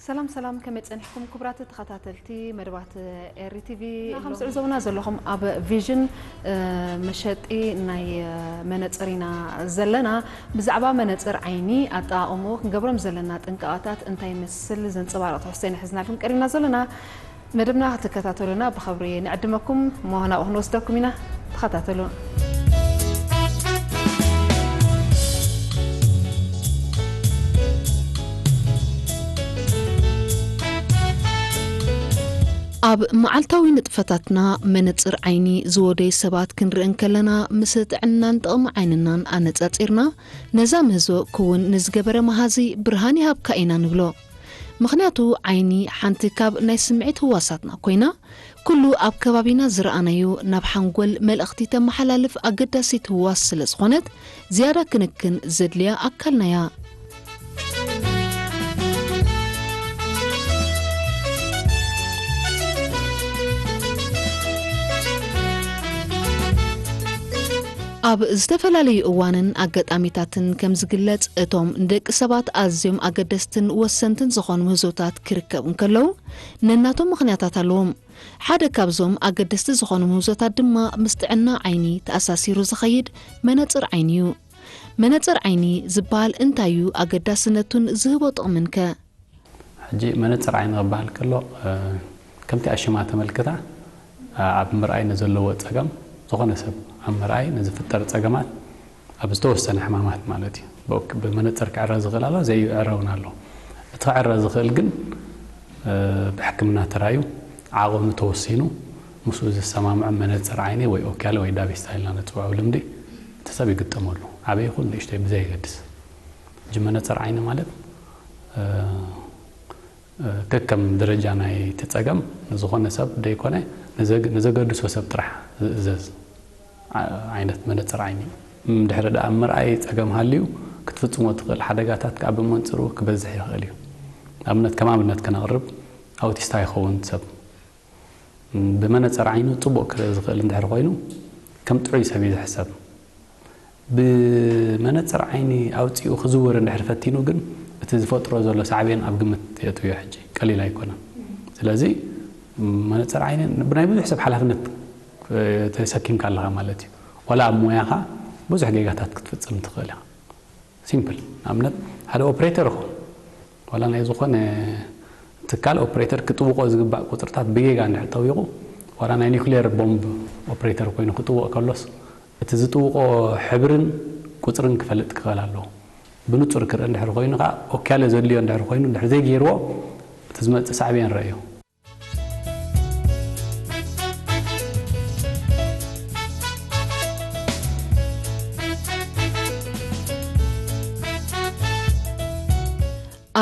ሰላም ሰላም፣ ከመይ ጸኒሕኩም ክቡራት ተኸታተልቲ መደባት ኤሪ ቲቪ? ከም ትዕዘቡና ዘለኹም ኣብ ቪዥን፣ እ፣ መሸጢ ናይ፣ እ፣ መነጽር ኢና ዘለና። ብዛዕባ መነጽር ዓይኒ ኣጠቓቕምኡ ክንገብሮም ዘለና ጥንቃቐታት እንታይ ይመስል ዘንጸባርቕ ትሕዝቶ ኢና ሒዝናልኩም ቀሪብና ዘለና። መደብና ክትከታተሉና ብኽብሪ ንዕድመኩም እሞ ናብኡ ክንወስደኩም ኢና። ተኸታተሉ። ኣብ መዓልታዊ ንጥፈታትና መነጽር ዓይኒ ዝወደዩ ሰባት ክንርኢ እንከለና፣ ምስ ጥዕናን ጥቕሚ ዓይንናን ኣነጻጺርና፣ ነዛ ምህዞ ክውን ንዝገበረ መሃዚ ብርሃን ይሃብካ ኢና ንብሎ። ምኽንያቱ ዓይኒ ሓንቲ ካብ ናይ ስምዒት ህዋሳትና ኮይና፣ ኩሉ ኣብ ከባቢና ዝረኣናዮ ናብ ሓንጎል መልእኽቲ ተመሓላልፍ ኣገዳሲት ህዋስ ስለ ዝኾነት፣ ዝያዳ ክንክን ዘድልያ ኣካልና እያ። ኣብ ዝተፈላለዩ እዋንን ኣጋጣሚታትን ከም ዝግለጽ፣ እቶም ንደቂ ሰባት ኣዝዮም ኣገደስትን ወሰንትን ዝኾኑ ምህዞታት ክርከቡ እንከለዉ፣ ነናቶም ምኽንያታት ኣለዎም። ሓደ ካብዞም ኣገደስቲ ዝኾኑ ምህዞታት ድማ ምስ ጥዕና ዓይኒ ተኣሳሲሩ ዝኸይድ መነጽር ዓይኒ እዩ። መነጽር ዓይኒ ዝበሃል እንታይ እዩ? ኣገዳስነቱን ዝህቦ ጥቕምን ከ? ሕጂ መነጽር ዓይኒ ክበሃል ከሎ፣ እ፣ ከምቲ ኣሽማ ተመልክታ፣ እ፣ ኣብ ምርኣይ ንዘለዎ ጸገም፣ ዝኾነ ሰብ ኣብ ምርኣይ ንዝፍጠር ጸገማት፣ ኣብ ዝተወሰነ ሕማማት ማለት እዩ። ብኦክ-፣ ብመነጽር ክዕረ ዝኽእል ኣሎ፣ ዘይዕረ እውን ኣሎ። እቲ ክዕረ ዝኽእል ግን፣ እ፣ ብሕክምና ተራዩ፣ ዓቐኑ ተወሲኑ፣ ምስኡ ዝሰማምዖ መነጽር ዓይኒ ወይ ኦክያለ ወይ ዳቪስታ ኢልና ንጽውዖ ልምዲ እቲ ሰብ ይግጠመሉ። ዓበይ ይኹን ንእሽተይ ብዘየገድስ። ሕጂ መነጽር ዓይኒ ማለት፣ እ፣ እ፣ ከከም ደረጃ ናይቲ ጸገም ንዝኾነ ሰብ ደይኮነ፣ ንዘግ-፣ ንዘገድሶ ሰብ ጥራሕ ዝእዘዝ ዓ-፣ ዓይነት መነጽር ዓይኒ እዩ። እም፣ ድሕሪ ደኣ ምርኣይ ጸገም ሃልዩ፣ ክትፍጽሞ ትኽእል ሓደጋታት ከኣ ብመንጽሩ ክበዝሕ ይኽእል እዩ። ኣብነት፣ ከም ኣብነት ከነቕርብ፣ ኣውቲስታ ይኸውን ሰብ። እም፣ ብመነጽር ዓይኑ ጽቡቕ ክርኢ ዝኽእል እንድሕር ኮይኑ፣ ከም ጥዑይ ሰብ እዩ ዝሕሰብ። ብመነጽር ዓይኒ ኣውጺኡ ክዝውር እንድሕር ፈቲኑ ግን፣ እቲ ዝፈጥሮ ዘሎ ሳዕቤን ኣብ ግምት የእትዮ። ሕጂ ቀሊል ኣይኮነን። ስለዚ መነጽር ዓይኒ ብናይ ብዙሕ ሰብ ሓላፍነት፣ እ፣ ተሰኪምካ ኣለኻ ማለት እዩ። ዋላ ኣብ ሞያኻ ብዙሕ ጌጋታት ክትፍጽም ትኽእል ኢኻ። ሲምፕል። ንኣብነት፣ ሓደ ኦፕሬተር ይኹን፣ ዋላ ናይ ዝኾነ ትካል ኦፕሬተር ክጥውቖ ዝግባእ ቁጽርታት ብጌጋ እንድሕር ጠዊቑ፣ ዋላ ናይ ኒውክሌር ቦምብ ኦፕሬተር ኮይኑ ክጥውቕ ከሎስ፣ እቲ ዝጥውቖ ሕብርን ቁጽርን ክፈልጥ ክኽእል ኣለዎ። ብንጹር ክርኢ እንድሕር ኮይኑ ከኣ፣ ኦክያለ ዘድልዮ እንድሕር ኮይኑ፣ እንድሕር ዘይገይርዎ፣ እቲ ዝመጽእ ሳዕቤን ረእዮ።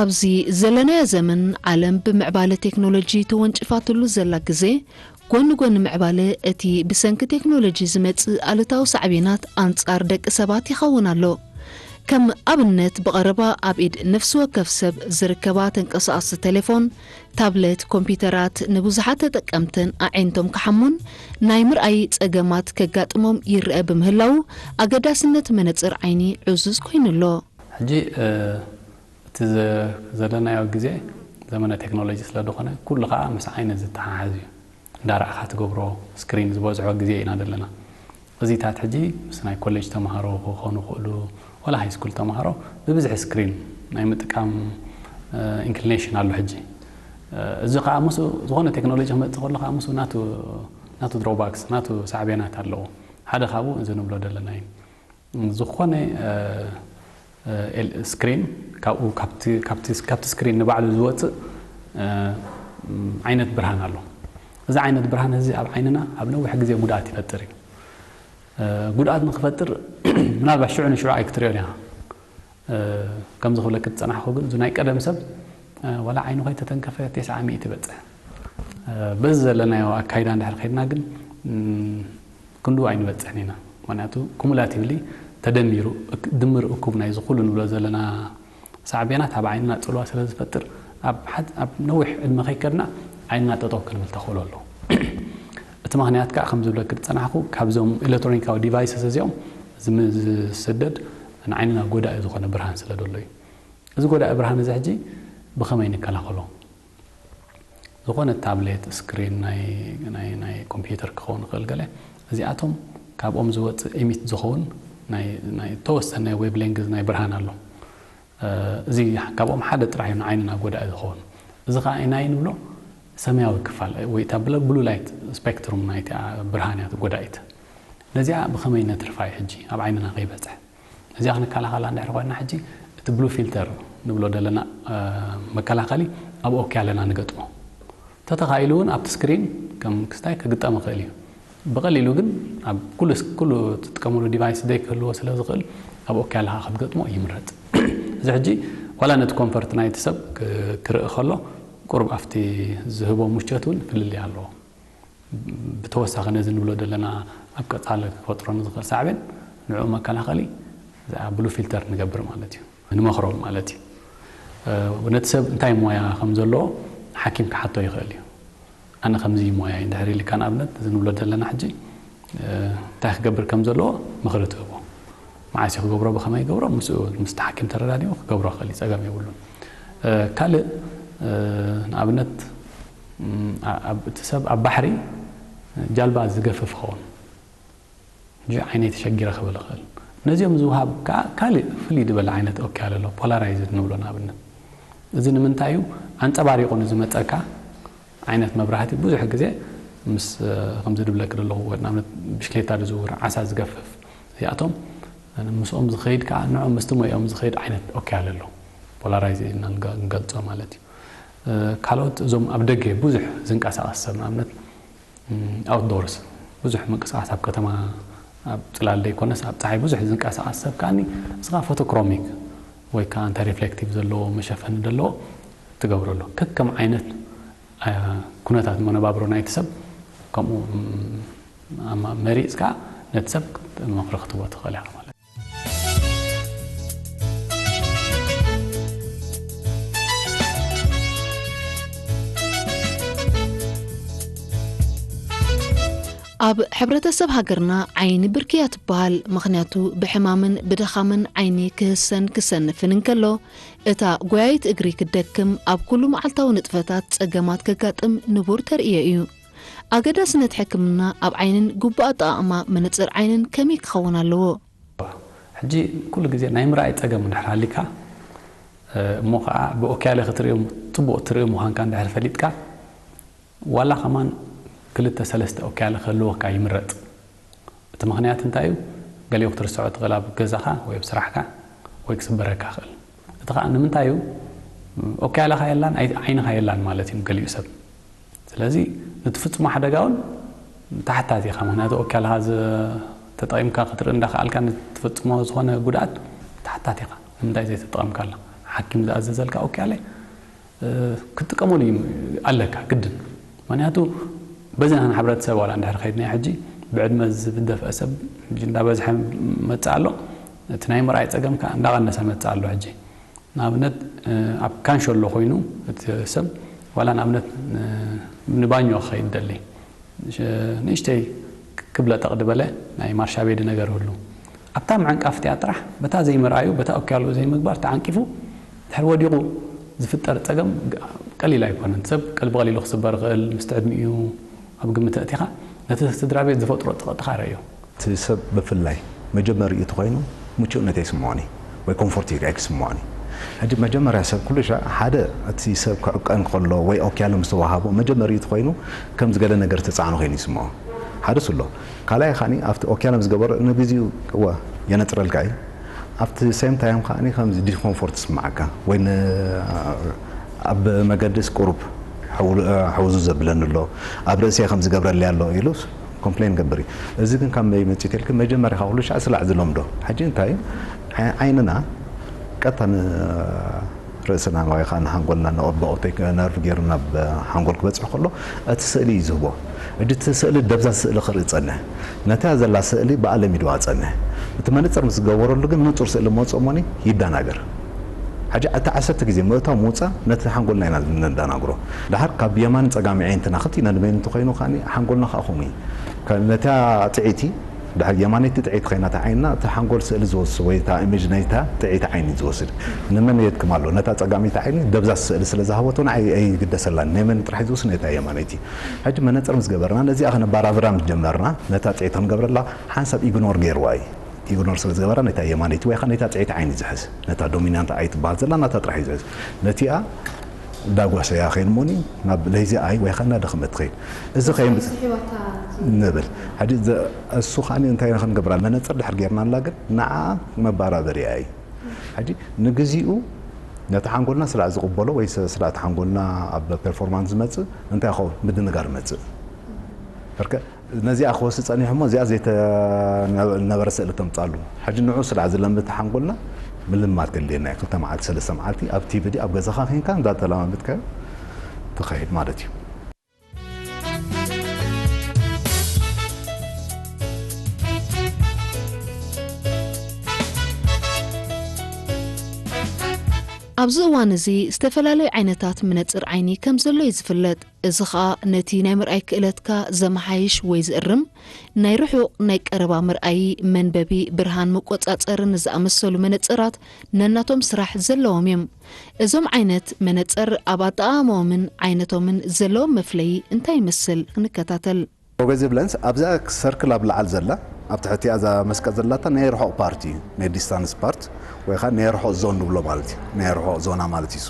ኣብዚ ዘለናዮ ዘመን፣ ዓለም ብምዕባለ ቴክኖሎጂ ተወንጭፋትሉ ዘላ ግዜ፣ ጎኒ ጎኒ ምዕባለ፣ እቲ ብሰንኪ ቴክኖሎጂ ዝመጽእ ኣሉታዊ ሳዕቤናት ኣንጻር ደቂ ሰባት ይኸውን ኣሎ። ከም ኣብነት፣ ብቐረባ ኣብ ኢድ ነፍሲ ወከፍ ሰብ ዝርከባ ተንቀሳቐስቲ ቴሌፎን፣ ታብለት፣ ኮምፒዩተራት ንብዙሓት ተጠቀምትን ኣዒንቶም ክሓሙን ናይ ምርኣይ ጸገማት ከጋጥሞም ይረአ ብምህላዉ፣ ኣገዳስነት መነጽር ዓይኒ ዕዙዝ ኮይኑ ኣሎ። ሕጂ፣ እ፣ እቲ ዘ-፣ ዘለናዮ ግዜ ዘመነ ቴክኖሎጂ ስለ ዝኾነ፣ ኩሉ ኸኣ ምስ ዓይኒ ዝተሓሓዝ እዩ። እንዳረኣኻ ትገብሮ ስክሪን ዝበዝሖ ግዜ ኢና ዘለና። እዚታት ሕጂ ምስ ናይ ኮሌጅ ተምሃሮ ክኾኑ ይኽእሉ፣ ዋላ ሃይ ስኩል ተምሃሮ ብብዝሒ ስክሪን ናይ ምጥቃም፣ እ፣ ኢንክሊኔሽን ኣሎ ሕጂ። እ፣ እዚ ኸኣ ምስኡ ዝኾነ ቴክኖሎጂ ክመጽእ ከሎ ኸኣ ምስኡ ናቱ፣ ናቱ ድሮባክስ፣ ናቱ ሳዕቤናት ኣለዎ። ሓደ ካብኡ እዚ ንብሎ ዘለና እዩ። ዝኾነ፣ እ፣ እ፣ ኤል-፣ ስክሪን ካብኡ፣ ካብቲ፣ ካብቲ፣ ካብቲ ስክሪን ንባዕሉ ዝወጽእ፣ እ፣ ዓይነት ብርሃን ኣሎ። እዚ ዓይነት ብርሃን እዚ ኣብ ዓይንና ኣብ ነዊሕ ግዜ ጉድኣት ይፈጥር እዩ። እ፣ ጉድኣት ንክፈጥር ምናልባት ሽዑ ንሽዑ ኣይክትሪኦን ኢኻ። እ፣ ከምዚ ክብለኪ ዝጸናሕኩ ግን፣ እዚ ናይ ቀደም ሰብ፣ እ፣ ዋላ ዓይኑ ከይተተንከፈ ተስዓ ሚእቲ ይበጽሕ። እ፣ በዚ ዘለናዮ ኣካይዳ እንድሕር ከይድና ግን፣ እም፣ ክንድኡ ኣይንበጽሕን ኢና። ምኽንያቱ፣ ኩሙላቲቭሊ ተደሚሩ፣ እክ-፣ ድምር እኩብ ናይዚ ኩሉ ንብሎ ዘለና ሳዕቤናት ኣብ ዓይንና ጽልዋ ስለ ዝፈጥር፣ ኣብ ሓድ-፣ ኣብ ነዊሕ ዕድመ ከይከድና ዓይንና ጠጠው ክንብል ተኽእሎ ኣለዎ። እቲ ምኽንያት ከኣ፣ ከም ዝብለኪ ዝጸናሕኩ፣ ካብዞም ኤሌክትሮኒካዊ ዲቫይስስ እዚኦም ዝም-፣ ዝስደድ ንዓይንና ጎዳኢ ዝኾነ ብርሃን ስለ ዘሎ እዩ። እዚ ጎዳኢ ብርሃን እዚ ሕጂ ብኸመይ ንከላኸሎ? ዝኾነ ታብሌት፣ ስክሪን ናይ ናይ ናይ ኮምፒውተር ክኸውን ይኽእል፣ ገለ እዚኣቶም ካብኦም ዝወፅእ ኤሚት ዝኸውን ናይ ናይ ተወሰነ ዌብ ሌንግዝ ናይ ብርሃን ኣሎ። እዚ ካብኦም ሓደ ጥራሕ እዩ ንዓይንና ጎዳኢ ዝኸውን። እዚ ከዓ ናይ ንብሎ ሰማያዊ ክፋል ወይ እታ ብሉ ላይት ስፔክትሩም ናይቲ ብርሃን እያ ጎዳኢት። ነዚኣ ብኸመይ ነትርፋ እዩ ሕጂ ኣብ ዓይንና ከይበፅሕ? እዚኣ ክንከላኸላ እንድሕር ኮይና ሕጂ እቲ ብሉ ፊልተር ንብሎ ዘለና መከላኸሊ ኣብ ኦኪያለና ንገጥሞ። ተተኻኢሉ እውን ኣብቲ ስክሪን ከም ክስታይ ክግጠም ይኽእል እዩ። ብቐሊሉ ግን ኣብ ኩሉ ኩሉ ትጥቀመሉ ዲቫይስ ዘይክህልዎ ስለ ዝኽእል ኣብ ኦኪያለኻ ክትገጥሞ ይምረፅ። እዚ ሕጂ ዋላ ነቲ ኮንፈርት ናይቲ ሰብ ክርኢ ከሎ ቁሩብ ኣብቲ ዝህቦ ሙቸት እውን ፍልልይ ኣለዎ። ብተወሳኺ ነዚ ንብሎ ዘለና ኣብ ቀፃሊ ክፈጥሮ ንዝኽእል ሳዕቤን ንዕኡ መከላኸሊ እዚኣ ብሉ ፊልተር ንገብር ማለት እዩ፣ ንመኽሮም ማለት እዩ። ነቲ ሰብ እንታይ ሞያ ከም ዘለዎ ሓኪም ክሓቶ ይኽእል እዩ። ኣነ ከምዚ ሞያ እዩ እንድሕር ኢልካ ንኣብነት እዚ ንብሎ ዘለና ሕጂ እንታይ ክገብር ከም ዘለዎ ምኽሪ ትህቦ። መዓስ ክገብሮ ብኸመይ ይገብሮ ምስ ምስቲ ሓኪም ተረዳዲኡ ክገብሮ ክእል ጸገም የብሉን። ካልእ ንኣብነት እቲ ሰብ ኣብ ባሕሪ ጃልባ ዝገፍፍ ኸውን ጂ ዓይነይ ተሸጊረ ክብል ይኽእል። ነዚኦም ዝውሃብ ከዓ ካልእ ፍልይ ዝበለ ዓይነት ኦኪያል ኣሎ፣ ፖላራይዝድ ንብሎ ንኣብነት። እዚ ንምንታይ እዩ? ኣንፀባሪቑ ንዝመፀካ ዓይነት መብራህቲ ብዙሕ ግዜ ምስ ከምዚ ድብለክ ዘለኹ ንኣብነት ብሽክሌታ ዝዝውር ዓሳ ዝገፍፍ እዚኣቶም ምስኦም ዝኸይድ ከዓ ንዖም ምስቲ ሞይኦም ዝኸይድ ዓይነት ኦኪያል ኣሎ። ፖላራይዝ ኢልና ንገልፆ ማለት እዩ። ካልኦት እዞም ኣብ ደገ ብዙሕ ዝንቀሳቐስ ሰብ ንኣብነት ኣውትዶርስ ብዙሕ ምንቅስቃስ ኣብ ከተማ ኣብ ፅላል ዘይኮነስ ኣብ ፀሓይ ብዙሕ ዝንቀሳቀስ ሰብ ከዓኒ እስኻ ፎቶክሮሚክ ወይ ከዓ እንታይ ሪፍሌክቲቭ ዘለዎ መሸፈኒ ዘለዎ ትገብረሉ ከከም ዓይነት ኩነታት መነባብሮ ናይቲ ሰብ ከምኡ መሪፅካ ነቲ ሰብ መኽሪ ክትቦ ትኽእል ኢኻ ማለት ኣብ ሕብረተሰብ ሃገርና ዓይኒ ብርኪ እያ ትበሃል። ምኽንያቱ ብሕማምን ብድኻምን ዓይኒ ክህሰን ክሰንፍን እንከሎ እታ ጎያይት እግሪ ክትደክም ኣብ ኩሉ መዓልታዊ ንጥፈታት ጸገማት ከጋጥም ንቡር ተርእዮ እዩ። ኣገዳስነት ሕክምና ኣብ ዓይንን ግቡእ ኣጠቓቕማ መነጽር ዓይንን ከመይ ክኸውን ኣለዎ? ሕጂ ኩሉ ግዜ ናይ ምርኣይ ጸገም እንድሕር ሃሊካ እሞ ከዓ ብኦኪያለ ክትርእዮ ጽቡቕ ትርኢ ምዃንካ እንድሕር ፈሊጥካ ዋላ ከማን ክልተ ሰለስተ ኦኪያለ ክህልወካ ይምረጽ። እቲ ምኽንያት እንታይ እዩ? ገሊኡ ክትርስዖ ትኽእል ኣብ ገዛኻ ወይ ኣብ ስራሕካ ወይ ክስበረካ ይኽእል። እቲ ከዓ ንምንታይ እዩ? ኦኪያለኻ የላን ዓይንኻ የላን ማለት እዩ ገሊኡ ሰብ። ስለዚ ንትፍፅሞ ሓደጋ እውን ተሓታቲ ኢኻ። ምክንያቱ ኦኪያልኻ ተጠቒምካ ክትርኢ እንዳኸኣልካ ንትፍፅሞ ዝኾነ ጉድኣት ተሓታቲ ኢኻ። ንምንታይ ዘይተጠቐምካላ? ሓኪም ዝኣዘዘልካ ኦኪያለ ክትጥቀመሉ ኣለካ ግድን። ምክንያቱ በዚ ናህና ሕብረተሰብ ዋላ እንድሕር ከይድና ሕጂ ብዕድመ ዝደፍአ ሰብ ሕጂ እንዳበዝሐ መፅእ ኣሎ። እቲ ናይ ምርኣይ ፀገም ከዓ እንዳቐነሰ መፅእ ኣሎ ሕጂ። ንኣብነት ኣብ ካንሸሎ ኮይኑ እቲ ሰብ ዋላ ንኣብነት ንባኞ ክኸይድ ደሊ ንእሽተይ ክብለጠቕ ድበለ ናይ ማርሻቤዲ ነገር ህሉ ኣብታ መዓንቃፍቲያ ጥራሕ በታ ዘይምርኣዩ በታ እክያልኡ ዘይምግባር ተዓንቂፉ ድሕር ወዲቑ ዝፍጠር ፀገም ቀሊል ኣይኮነን። ሰብ ቀልቢ ቀሊሉ ክስበር ይኽእል ምስቲ ዕድሚኡ ኣብ ግምት ኣእቲኻ ነቲ ስድራ ቤት ዝፈጥሮ ፀቕጥኻ ረእዮ። እቲ ሰብ ብፍላይ መጀመሪኡ እቲ ኮይኑ ምቹእነት ኣይስምዖን እዩ ወይ ኮምፎርት ኣይክስምዖን እዩ። ሕጂ መጀመርያ ሰብ ኩሉ ሻዕ ሓደ እቲ ሰብ ክዕቀን ከሎ ወይ ኦክያለ ምስ ተዋሃቦ መጀመሪኡ እቲ ኮይኑ ከም ዝገለ ነገር ተፃዕኖ ኮይኑ ይስምዖ ሓደ እሱ ኣሎ። ካልኣይ ካኒ ኣብቲ ኦክያለ ምስ ገበሮ ንግዚኡ እወ የነፅረልካ እዩ ኣብቲ ሴም ታይም ከዓ ከምዚ ዲስኮምፎርት ይስምዓካ ወይ ኣብ መገድስ ቁሩብ ሕውዙ ዘብለኒ ኣሎ ኣብ ርእሰይ ከም ዝገብረለይ ኣሎ ኢሉስ ኮምፕሌን ገብር እዩ። እዚ ግን ካብ መይ መፂእ ተልክ መጀመሪያ ካብ ኩሉ ሻዕ ስላዕ ዝለምዶ ሕጂ እንታይ ዓይንና ቀጥታ ርእስና ወይ ከዓ ንሓንጎልና ንኦርባኦተይ ነርቭ ገይሩ ናብ ሓንጎል ክበፅሕ ከሎ እቲ ስእሊ እዩ ዝህቦ። ሕጂ እቲ ስእሊ ደብዛ ስእሊ ክርኢ ፀንሕ ነታ ዘላ ስእሊ ብኣለሚድዋ ፀንሕ እቲ መነፅር ምስ ዝገበረሉ ግን ንፁር ስእሊ መፅእ እሞኒ ይደናገር። ሕጂ እቲ ዓሰርተ ግዜ ምእታው ምውፃእ ነቲ ሓንጎልና ኢና ነደናግሮ። ድሓር ካብ የማን ፀጋሚ ዓይንትና ክልቲና ንበይኑ እንተኮይኑ ከዓ ሓንጎልና ከዓ ከምኡ እዩ። ነታ ፅዒቲ ድሕሪ የማነይቲ ጥዕይቲ ኮይና እታ ዓይንና፣ እቲ ሓንጎል ስእሊ ዝወስድ ወይ እታ ኢሜጅ ናይታ ጥዕይቲ ዓይኒ እዩ ዝወስድ። ንመን የድክማ ኣሎ? ነታ ጸጋመይቲ ዓይኒ ደብዛዝ ስእሊ ስለ ዝሃበቶ ንዓይ ኣይግደሰላን። ናይ መን ጥራሕ እዩ ዝወስድ? ናይታ የማነይቲ። ሕጂ መነጽር ምስ ገበርና፣ ነዚኣ ከነባራብራ ምስ ጀመርና፣ ነታ ጥዕይቲ ክንገብረላ ሓንሳብ ኢግኖር ገይርዋ እዩ። ኢግኖር ስለ ዝገበራ ነታ የማነይቲ ወይ ከዓ ነታ ጥዕይቲ ዓይኒ ዝሕዝ፣ ነታ ዶሚናንት ኣይ ትበሃል ዘላ ናታ ጥራሕ እዩ ዝሕዝ። ነቲኣ እንዳጓሰያ ከይንሞኒ ናብ ለይዚ ኣይ ወይ ከዓ እናደኸመት ትኸይድ። እዚ ከይምጽ ንብል። ሕጂ ዘ-፣ እሱ ከዓኒ እንታይ ክንገብራ፣ መነጽር ድሕር ጌርናላ ግን ንዓ መባራበሪያ እዩ። ሕጂ ንግዚኡ ነቲ ሓንጎልና ስለ ዝቕበሎ ወይ ስ-፣ ስለ እቲ ሓንጎልና ኣብ ፐርፎርማንስ ዝመጽእ እንታይ ኸው ምድንጋር መጽእ። በርከ ነዚኣ ክወስድ ጸኒሑ እሞ እዚኣ ዘይተነበረ ስእሊ ተምጻሉ። ሕጂ ንዑ ስለ ዝለምድ ሓንጎልና ምልማድ ከድልየና እዩ። ክልተ መዓልቲ፣ ሰለስተ መዓልቲ ኣብ ቲቪዲ ኣብ ገዛኻ ኬንካ እንዳተለማመድካዮ ትኸይድ ማለት እዩ። ኣብዚ እዋን እዚ ዝተፈላለዩ ዓይነታት መነጽር ዓይኒ ከም ዘሎ እዩ ዝፍለጥ። እዚ ኸኣ ነቲ ናይ ምርኣይ ክእለትካ ዘመሓይሽ ወይ ዝእርም፣ ናይ ርሑቕ ናይ ቀረባ ምርኣይ፣ መንበቢ፣ ብርሃን መቆጻጸሪ ንዝኣመሰሉ መነጽራት ነናቶም ስራሕ ዘለዎም እዮም። እዞም ዓይነት መነጽር ኣብ ኣጠቓቕምኦምን ዓይነቶምን ዘለዎም መፍለዪ እንታይ ይመስል? ክንከታተል። ፕሮግረሲቭ ለንስ ኣብዛ ሰርክል ኣብ ላዕል ዘላ፣ ኣብ ትሕቲ እዛ መስቀል ዘላታ ናይ ርሑቕ ፓርቲ እዩ፣ ናይ ዲስታንስ ፓርት ወይ ከዓ ናይ ርሑቕ ዞን ንብሎ ማለት እዩ። ናይ ርሑቕ ዞና ማለት እዩ እሱ።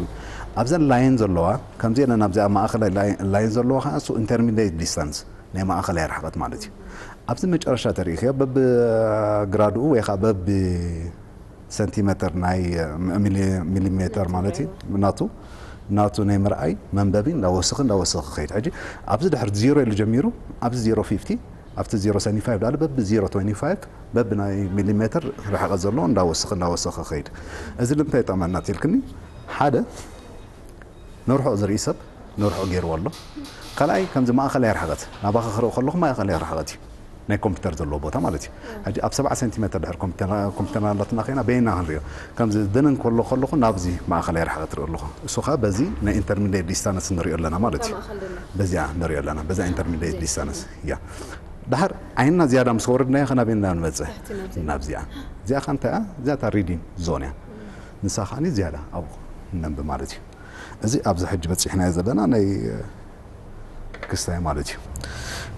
ኣብዘን ላይን ዘለዋ ከምዚአን ኣብዚኣ ማእኸላይ ላይን ዘለዋ ከዓ እሱ ኢንተርሚዲየት ዲስታንስ ናይ ማእኸላይ ርሕቐት ማለት እዩ። ኣብዚ መጨረሻ ተሪእኽዮ በብግራድኡ ወይ ከዓ በቢ ሰንቲሜተር ናይ ሚሊ-፣ ሚሊሜተር ማለት እዩ ናቱ ናቱ ናይ ምርኣይ መንበቢ እንዳወሰኸ እንዳወሰኸ ከይድ። ሕጂ ኣብዚ ድሕር ዜሮ ኢሉ ጀሚሩ ኣብዚ ዜሮ ፊፍቲ ኣብቲ ዜሮ ሰኒ ፋይቭ ዳለ በቢ ዜሮ ትወንቲ ፋይቭ በቢ ናይ ሚሊሜተር ርሕቐት ዘለዎ እንዳወሰኸ እንዳወሰኸ ከይድ። እዚ ልምንታይ ይጠቕመና ትልክኒ ሓደ ንርሑቕ ዝርኢ ሰብ ንርሑቕ ገይርዎ ኣሎ። ካልኣይ ከምዚ ማእኸላይ ርሕቐት ናባኻ ክርኢ ከለኹ ማእኸላይ ርሕቐት እዩ ናይ ኮምፒውተር ዘለዎ ቦታ ማለት እዩ። ሕጂ ኣብ ሰብዓ ሰንቲሜተር ድሕር ኮምፒውተር ኮምፒውተር ናላትና ኮይና በይና ክንሪኦ ከምዚ ድንን ከሎ ከለኹ ናብዚ ማእኸላይ ርሕቐት ርኢ ኣለኹ። እሱ ከዓ በዚ ናይ ኢንተርሚዲየት ዲስታንስ ንሪኦ ኣለና ማለት እዩ። በዚኣ ንሪኦ ኣለና በዛ ኢንተርሚዲየት ዲስታንስ እያ። ድሓር ዓይንና ዝያዳ ምስ ወረድናዮ ከናበይና ንመፅእ ናብዚኣ። እዚኣ ከ እንታይ እያ? እዚኣ እታ ሪዲን ዞን እያ። ንሳ ከዓኒ ዝያዳ ኣብኡ ነንብ ማለት እዩ። እዚ ኣብዚ ሕጂ በፂሕናዮ ዘለና ናይ ክስታይ ማለት እዩ።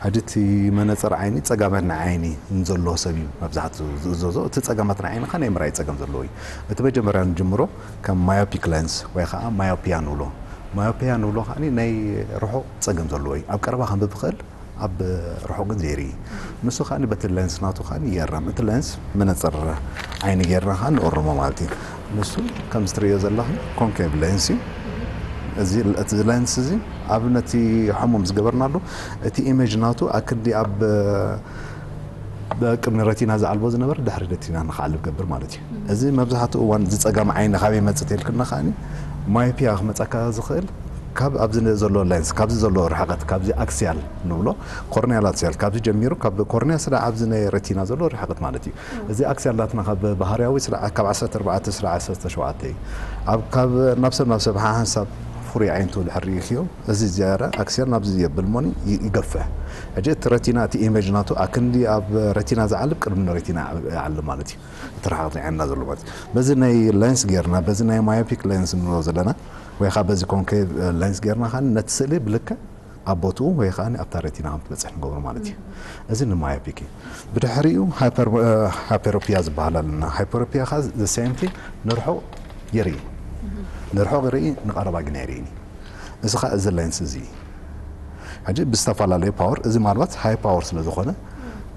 ሕጂ እቲ መነፀር ዓይኒ ፀጋማት ናይ ዓይኒ ንዘለዎ ሰብ እዩ መብዛሕትኡ ዝእዘዞ። እቲ ፀጋማት ናይ ዓይኒ ከ ናይ ምርኣይ ፀገም ዘለዎ እዩ። እቲ መጀመርያ ንጅምሮ ከም ማዮፒክ ለንስ ወይ ከዓ ማዮፒያ ንብሎ። ማዮፒያ ንብሎ ከዓኒ ናይ ርሑቕ ፀገም ዘለዎ እዩ። ኣብ ቀረባ ከንብብ ይኽእል ኣብ ርሑቕ ግን ዘይርኢ። ንሱ ከዓኒ በቲ ለንስ ናቱ ከዓኒ ይእረም። እቲ ለንስ መነፅር ዓይኒ ጌርና ከዓኒ ንእርሞ ማለት እዩ። ንሱ ከምዚ ትርእዮ ዘለኻ ኮንኬቭ ለንስ እዩ። እዚ እቲ ለንስ እዚ ኣብ ነቲ ሕሙም ዝገበርናሉ እቲ ኢሜጅ ናቱ ኣክንዲ ኣብ ቅድሚ ረቲና ዝዓልቦ ዝነበረ ድሕሪ ረቲና ንክዓልብ ገብር ማለት እዩ። እዚ መብዛሕትኡ እዋን ዝፀገም ዓይኒ ካበይ መፅእ ተልክና ከዓኒ ማዮፒያ ክመፀካ ዝኽእል ካብ ኣብዚ ዘሎ ሌንስ ካብዚ ዘሎ ርሕቀት ካብዚ ኣክሲያል ንብሎ ኮርኒያል ኣክሲያል ካብዚ ጀሚሩ ካብ ኮርኒያ ስለ ኣብዚ ናይ ረቲና ዘሎ ርሕቀት ማለት እዩ። እዚ ኣክሲያል ናትና ካብ ባህርያዊ ስለ ካብ ዓሰርተ ኣርባዕተ ስለ ዓሰርተ ሸውዓተ እዩ። ኣብ ካብ ናብ ሰብ ናብ ሰብ ሓንሳብ ፍሩይ ዓይንቱ ድሕር ርኢኽዮ እዚ ዝያዳ ኣክሲያል ናብዚ የብል ሞኒ ይገፍሕ። ሕጂ እቲ ረቲና እቲ ኢሜጅ ናቱ ኣክንዲ ኣብ ረቲና ዝዓልብ ቅድሚ ረቲና ይዓልብ ማለት እዩ። እቲ ርሕቀት ናይ ዓይንና ዘሎ ማለት እዩ። በዚ ናይ ሌንስ ጌርና በዚ ናይ ማዮፒክ ሌንስ ንብሎ ዘለና ወይ ከዓ በዚ ኮንኬቭ ሌንስ ጌርና ከዓ ነቲ ስእሊ ብልክዕ ኣብ ቦትኡ ወይ ከዓ ኣብታ ረቲና ከም ትበፅሕ ንገብሮ ማለት እዩ። እዚ ንማዮፒክ እዩ። ብድሕሪኡ ሃይፐሮፒያ ዝበሃል ኣለና። ሃይፐሮፒያ ከዓ the same thing ንርሑቕ ይርኢ። ንርሑቕ ይርኢ ንቐረባ ግን ኣይርእን እዩ። እዚ ከዓ እዚ ሌንስ እዚ እዩ። ሕጂ ብዝተፈላለየ ፓወር እዚ ማልባት ሃይ ፓወር ስለ ዝኾነ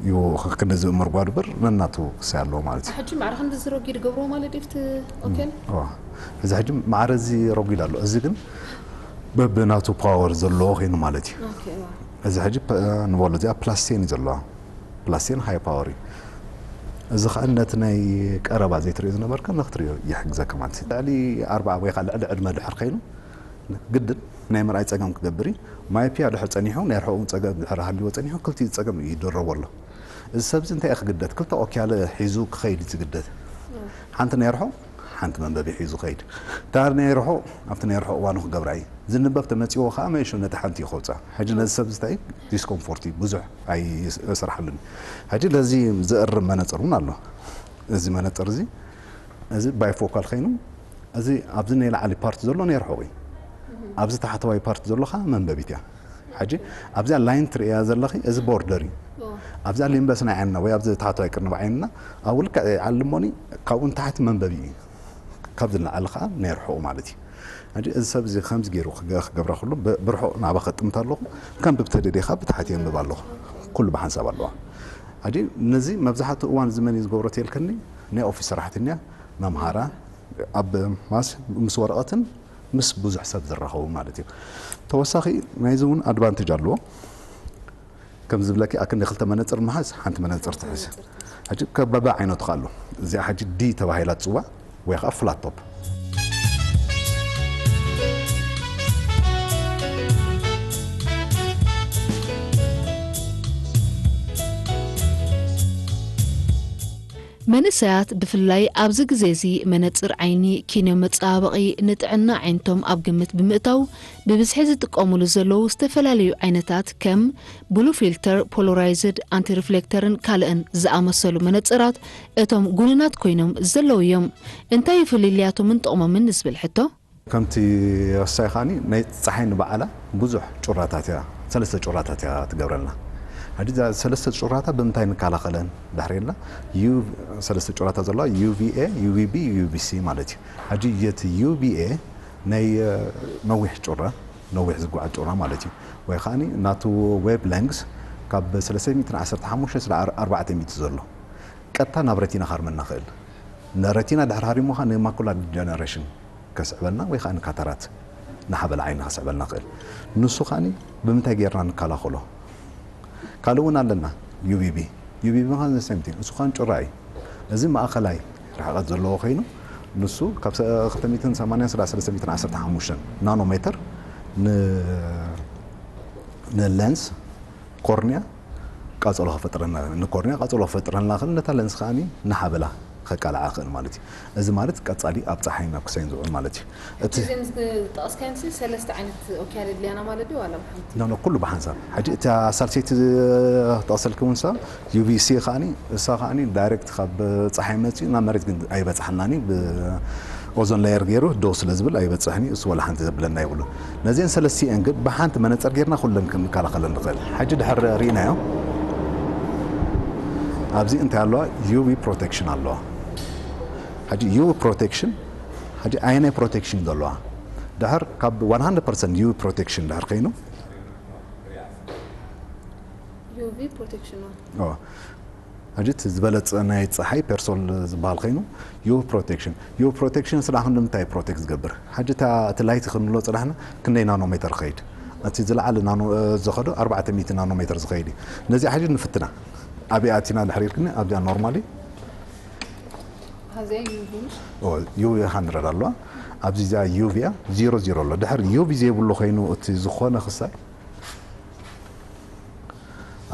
እዩ ክንድዚ ምርጓድ እምበር ነናቱ ክሳይ ኣለዎ ማለት እዩ። ሕጂ ማዕረ ክንድዚ ረጒድ ይገብርዎ ማለት ድዩ እቲ ኦኬል? እዋ። እዚ ሕጂ ማዕረ እዚ ረጒድ ኣሎ። እዚ ግን በብናቱ ፓወር ዘለዎ ኮይኑ ማለት እዩ። ኦኬ፣ እዋ። እዚ ሕጂ ፐ-፣ ንበሎ እዚኣ ፕላስ ቴን እዩ ዘለዋ። ፕላስ ቴን ሃይ ፓወር እዩ። እዚ ከዓ ነቲ ናይ ቀረባ ዘይትሪኦ ዝነበርካ ንክትሪኦ ይሕግዘካ ማለት እዩ። ልዕሊ ኣርባዓ ወይ ከዓ ልዕሊ ዕድመ ድሕር ኮይኑ ግድን ናይ ምርኣይ ፀገም ክገብር እዩ። ማዮፒያ ድሕር ፀኒሑ ናይ ርሑቕ እውን ፀገም ድሕር ሃልዎ ፀኒሑ ክልቲኡ ፀገም ይድረቦ ኣሎ። እዚ ሰብ እዚ እንታይ እዩ ክግደድ? ክልተ ኦክያለ ሒዙ ክኸይድ እዩ ዝግደድ። ሓንቲ ናይ ርሑቕ ሓንቲ መንበቢ ሒዙ ኸይድ። እታ ናይ ርሑቕ ኣብቲ ናይ ርሑቕ እዋኑ ክገብራ እዩ። ዝንበብ ተመጺዎ ኸዓ መእሾ ነቲ ሓንቲ እዩ ከውፅኣ። ሕጂ ነዚ ሰብ ዝታይ ዲስኮምፎርት እዩ፣ ብዙሕ ኣይሰርሓሉን። ሕጂ ነዚ ዝእርም መነፅር እውን ኣሎ። እዚ መነፅር እዚ እዚ ባይፎካል ኮይኑ እዚ ኣብዚ ናይ ላዕሊ ፓርት ዘሎ ናይ ርሑቕ እዩ። ኣብዚ ታሕተዋይ ፓርት ዘሎ ኸዓ መንበቢት እያ። ሕጂ ኣብዚኣ ላይን ትርእያ ዘለኺ እዚ ቦርደር እዩ። ኣብዚኣ ሊምበስ ናይ ዓይንና ወይ ኣብዚ ታሕተዋይ ቅርንብ ዓይንና ኣብኡ ልክዕ ይዓልሞኒ ካብኡ ንታሕቲ መንበቢ እዩ። ካብዚ ንላዕሊ ኸዓ ናይ ርሑቕ ማለት እዩ። ሕጂ እዚ ሰብ እዚ ከምዚ ገይሩ ክገ- ክገብራ ከሎ ብ- ብርሑቕ ናባ ከጥምት ኣለኹ። ከም ብብተደዴኻ ብታሕቲ የንብብ ኣለኹ። ኩሉ ብሓንሳብ ኣለዋ። ሕጂ ነዚ መብዛሕትኡ እዋን እዚ መን እዩ ዝገብሮ ተልከኒ ናይ ኦፊስ ሰራሕተኛ መምሃራ ኣብ ማስ ምስ ወረቐትን ምስ ብዙሕ ሰብ ዝራኸቡ ማለት እዩ። ተወሳኺ ናይዚ እውን ኣድቫንቴጅ ኣለዎ። ከም ዝብለኪ ኣክንዲ ክልተ መነፅር ምሓዝ ሓንቲ መነፅር ትሕዝ። ሕጂ ከበበ ዓይነቱ ከ ኣሎ። እዚኣ ሕጂ ዲ ተባሂላ ትፅዋዕ ወይ ከዓ ፍላቶፕ። መንእሰያት ብፍላይ ኣብዚ ግዜ እዚ መነጽር ዓይኒ፣ ኪኖ መጸባበቒ፣ ንጥዕና ዓይንቶም ኣብ ግምት ብምእታው ብብዝሒ ዝጥቀሙሉ ዘለዉ ዝተፈላለዩ ዓይነታት ከም ብሉ ፊልተር፣ ፖሎራይዝድ፣ ኣንቲሪፍሌክተርን ካልእን ዝኣመሰሉ መነጽራት እቶም ጉኑናት ኮይኖም ዘለዉ እዮም። እንታይ እዩ ፍልልያቶምን ጥቕሞምን ንዝብል ሕቶ? ከምቲ ወሳይ ከዓኒ ናይ ፀሓይ ንባዕላ ብዙሕ ጩራታት እያ፣ ሰለስተ ጩራታት እያ ትገብረልና። ሕጂ እዛ ሰለስተ ጩራታ ብምንታይ ንከላኸለን ድሕሪ ኢልና ዩ- ሰለስተ ጩራታ ዘለዋ ዩ ቪ ኤ፣ ዩ ቪ ቢ፣ ዩ ቪ ሲ ማለት እዩ። ሕጂ እቲ ዩ ቪ ኤ ናይ ነዊሕ ጩራ፣ ነዊሕ ዝጓዓዝ ጩራ ማለት እዩ። ወይ ከዓኒ ናቱ ዌብ ሌንግስ ካብ ሰለስተ ሚእትን ዓሰርተ ሓሙሽተ ስለ ኣርባዕተ ሚእቲ ዘሎ ቀጥታ ናብ ረቲና ከርመና ክእል። ንረቲና ድሕሪ ሃሪሞኻ ንማኩላ ዲጀነሬሽን ከስዕበልና ወይ ከዓ ንካታራት ንሓበላ ዓይኒ ከስዕበልና ክእል። ንሱ ከዓኒ ብምንታይ ጌርና ንከላኸሎ? ካልእ እውን ኣለና፣ ዩ ቪ ቢ። ዩ ቪ ቢ ከዓኒ the same thing፣ እሱ ከዓኒ ጩራ እዩ። እዚ ማእኸላይ ርሕቐት ዘለዎ ኮይኑ ንሱ ካብ ክልተ ሚእትን ሰማንያን ስለ ሰለስተ ሚእትን ዓሰርተ ሓሙሽተ ናኖሜተር ን- ንለንስ ኮርንያ ቃጸሎ ክፈጥረና ንኮርንያ ቃጸሎ ክፈጥረና ክእል ነታ ለንስ ከዓኒ ንሓበላ ከቃልዓ ክእል ማለት እዩ። እዚ ማለት ቀጻሊ ኣብ ጸሓይን ኣብ ክሳይን ዝውዕል ማለት እዩ። እቲ እዚኦም ዝጠቐስካዮም ሲ ሰለስተ ዓይነት ኦኪያል የድልያና ማለት ድዩ ዋላ ብሓንቲ? ኖ ኖ ኩሉ ብሓንሳብ። ሕጂ እቲ ኣሳልሰይቲ ጠቕሰልኪ እውን ሳ ዩ ቪ ሲ ከዓኒ እሳ ከዓኒ ዳይሬክት ካብ ጸሓይ መጺኡ ናብ መሬት ግን ኣይበጽሓናኒ ብ ኦዞን ሌየር ገይሩ ደው ስለ ዝብል ኣይበጽሕን እዩ። እሱ ዋላ ሓንቲ ዘብለና የብሉን። ነዚአን ሰለስቲአን ግን ብሓንቲ መነጸር ጌርና ኩለን ክንከላኸለን ንኽእል። ሕጂ ድሕር ርኢናዮ ኣብዚ እንታይ ኣለዋ? ዩ ቪ ፕሮቴክሽን ኣለዋ። ሕጂ ዩ ቪ ፕሮቴክሽን ሕጂ ኣየናይ ፕሮቴክሽን ዘለዋ? ድሕር ካብ one hundred percent ዩ ቪ ፕሮቴክሽን ድሕር ከይኑ ዩ ቪ ፕሮቴክሽን ሕጂ እቲ ዝበለፀ ናይ ፀሓይ ፐርሶል ዝበሃል ኮይኑ ዩ ፕሮቴክሽን ዩ ፕሮቴክሽን ስራሕ ንምንታይ ፕሮቴክት ዝገብር? ሕጂ እቲ ላይቲ ክንብሎ ፅናሕና ክንደይ ናኖሜተር ክኸይድ? እቲ ዝለዓለ ዝኸዶ ኣርባዕተ ሚእቲ ናኖሜተር ዝኸይድ እዩ። ነዚኣ ሕጂ ንፍትና። ኣብኣ ኣቲና ድሕሪ ኢልክኒ ኣብዚኣ ኖርማሊ ዩ ሃንድረድ ኣለዋ። ኣብዚ እዚኣ ዩ ቪ እያ ዜሮ ዜሮ ኣሎ። ድሕር ዩ ቪ ዘይብሉ ኮይኑ እቲ ዝኾነ ክሳይ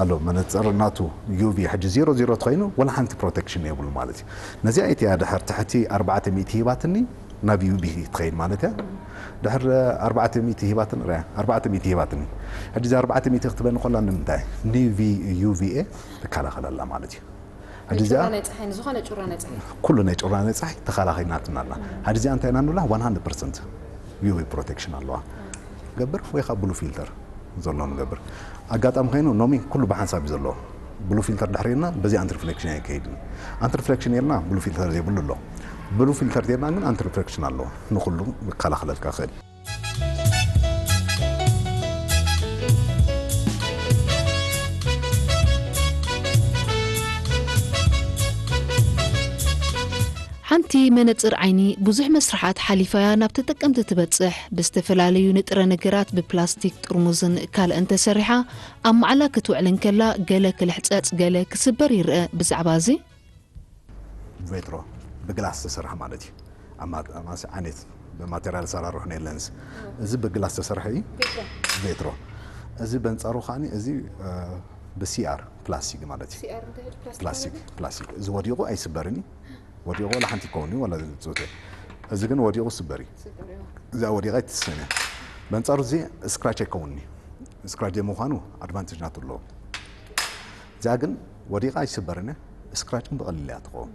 ኣሎ መነፅር ናቱ ዩ ቪ ሕጂ ዜሮ ዜሮ ተኮይኑ ወላ ሓንቲ ፕሮቴክሽን የብሉ ማለት እዩ። ነዚኣ ኢትያ ድሕር ትሕቲ ኣርባዕተ ሚእቲ ሂባትኒ ናብ ዩ ቪ ትኸይድ ማለት እያ። ድሕር ኣርባዕተ ሚእቲ ሂባትን ርያ ኣርባዕተ ሚእቲ ሂባትኒ ሕጂ እዚ ኣርባዕተ ሚእቲ ክትበኒ ኮላ ንምንታይ ንቪ ዩ ቪ ኤ ትከላኸለላ ማለት እዩ። ሕጂ እዚኣ ናይ ፀሓይ ንዝኾነ ጩራ ናይ ፀሓይ ኩሉ ናይ ጩራ ናይ ፀሓይ ተኸላኺልናትና ኣላ። ሕጂ እዚኣ እንታይ ኢና ንብላ one hundred percent ዩ ቪ ፕሮቴክሽን ኣለዋ። ገብር ወይ ከዓ ብሉ ፊልተር ዘሎ ንገብር። ኣጋጣሚ ኮይኑ ኖሚ ኩሉ ብሓንሳብ እዩ ዘለዎ። ብሉ ፊልተር ድሕሪ ኢልና በዚ ኣንትሪፍሌክሽን ኣይከይድን። ኣንትሪፍሌክሽን ኢልና ብሉ ፊልተር ዘይብሉ ኣሎ። ብሉ ፊልተር ኢልና ግን ኣንትሪፍሌክሽን ኣለዎ። ንኩሉ ይከላኸለልካ ክእል። ሓንቲ መነጽር ዓይኒ ብዙሕ መስርሓት ሓሊፋያ ናብ ተጠቀምቲ ትበጽሕ። ብዝተፈላለዩ ንጥረ ነገራት ብፕላስቲክ ጥርሙዝን ካልእን ተሰሪሓ ኣብ ማዕላ ክትውዕል እንከላ ገለ ክልሕጸጽ ገለ ክስበር ይርአ። ብዛዕባ እዚ ቬትሮ ብግላስ ዝተሰርሐ ማለት እዩ። ኣማሲ ዓይነት ብማቴሪያል ሰራርሑ ናይ ለንስ እዚ ብግላስ ዝተሰርሐ እዩ። ቬትሮ እዚ በንጻሩ ከዓኒ እዚ ብሲኣር ፕላስቲክ ማለት እዩ። ፕላስቲክ ፕላስቲክ እዚ ወዲቑ ኣይስበርን እዩ። ወዲቑ ዋላ ሓንቲ ይከውን እዩ ዋላ ዝፅውተ። እዚ ግን ወዲቑ ስበር እዩ። እዚኣ ወዲቓ ኣይትስእን እያ። በንጻሩ እዚ ስክራች ኣይከውንኒ። ስክራች ዘይምዃኑ ኣድቫንቴጅ ናቱ ኣለዎ። እዚኣ ግን ወዲቓ ኣይስበርን እያ። ስክራች ግን ብቐሊል እያ ትኸውን።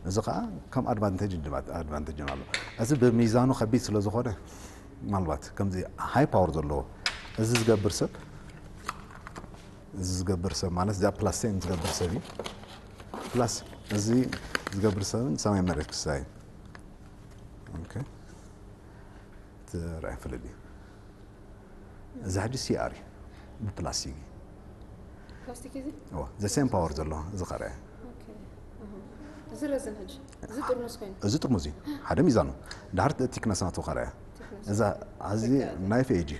እዚ ከዓ ከም ኣድቫንቴጅ ኣድቫንቴጅ ኣሎ። እዚ ብሚዛኑ ከቢድ ስለ ዝኾነ ምናልባት ከምዚ ሃይ ፓወር ዘለዎ እዚ ዝገብር ሰብ እዚ ዝገብር ሰብ ማለት እዚኣ ፕላስ ቴን ዝገብር ሰብ እዩ። ፕላስ እዚ ዝገብር ሰብን ሰማይ መሬት ክሳይ ኦኬ ትራይ ፍልል እዩ። እዚ ሕጂ ሲኣር እዩ ብፕላስቲክ እዩ። ፕላስቲክ እዚ እዎ ዘ ሴም ፓወር ዘሎ እዚ ኸረያ ኦኬ። እዚ ረዝን ሕጂ እዚ ጥርሙስ ኮይኑ እዚ ጥርሙዝ እዩ ሓደ ሚዛኑ ድሕር ቲክነስ ናቱ ኸረያ እዛ ኣዚ ናይፍ ኤጅ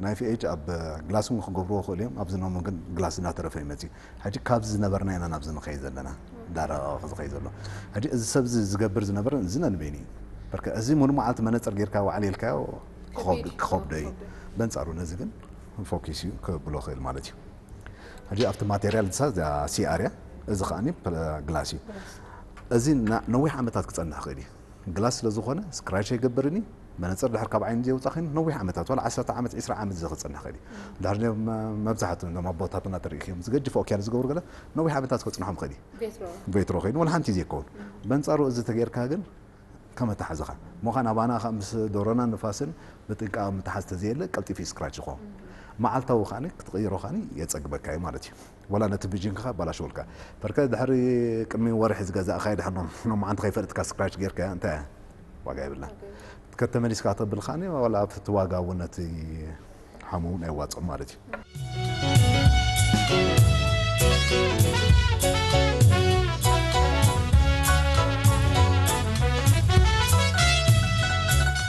ናይፍ ኤጅ ኣብ ግላስ እውን ክገብርዎ ክእሉ እዮም። ኣብዚ ኖሞ ግን ግላስ እናተረፈ ይመፅእ። ሕጂ ካብዚ ዝነበርና ኢና ናብዚ ንኸይድ ዘለና እንዳረቐቐ ዝኸይድ ዘሎ። ሕጂ እዚ ሰብ እዚ ዝገብር ዝነበረ እዚ ነንበይኑ እዩ። በርከ እዚ ሙሉ መዓልቲ መነፅር ጌርካ ዋዕል ኢልካዮ ክኸብድ- ክኸብዶ እዩ። በንፃሩ ነዚ ግን ፎኪስ እዩ ክብሎ ክእል ማለት እዩ። ሕጂ ኣብቲ ማቴሪያል ንሳ እዚኣ ሲኣር እያ። እዚ ከዓኒ ፕለ- ግላስ እዩ። እዚ ና- ነዊሕ ዓመታት ክፀንሕ ክእል እዩ። ግላስ ስለ ዝኾነ ስክራች ኣይገብርን እዩ። መነፅር ድሕር ካብ ዓይኒ ዘውፃ ኮይኑ ነዊሕ ዓመታት ዋላ ዓሰርተ ዓመት ዒስራ ዓመት እዚ ክፀንሕ ክእል እዩ። ድሕር መብዛሕትኡ እዞም ኣቦታትና ተርኢ እዮም ዝገጅፍ ኦክያል ዝገብሩ ገለ ነዊሕ ዓመታት ከፅንሖም ክእል እዩ። ቬትሮ ቬትሮ ኮይኑ ዋላ ሓንቲ ዘይከውን በንፃሩ እዚ ተጌርካ ግን ከመታሓዝኻ ምዃን ኣባና ምስ ዶሮና ንፋስን ብጥንቃ ምትሓዝ ተዘየለ ቀልጢፉ ስክራች ይኸውን። መዓልታዊ ከዓኒ ክትቕይሮ ከዓኒ የፀግበካ እዩ ማለት እዩ። ወላ ነቲ ቪዥንካ ባላሸወልካ በርከ ድሕሪ ቅድሚ ወርሒ ዝገዛእካ ድሕር ኖ መዓንቲ ከይፈለጥካ ስክራች ጌርካ እንታይ ዋጋ ይብላ። ከተመሊስካ ተብል ከዓኒ ዋላ ኣብቲ ዋጋ እውን ነቲ ሓሙ እውን ኣይዋፅኦም ማለት እዩ።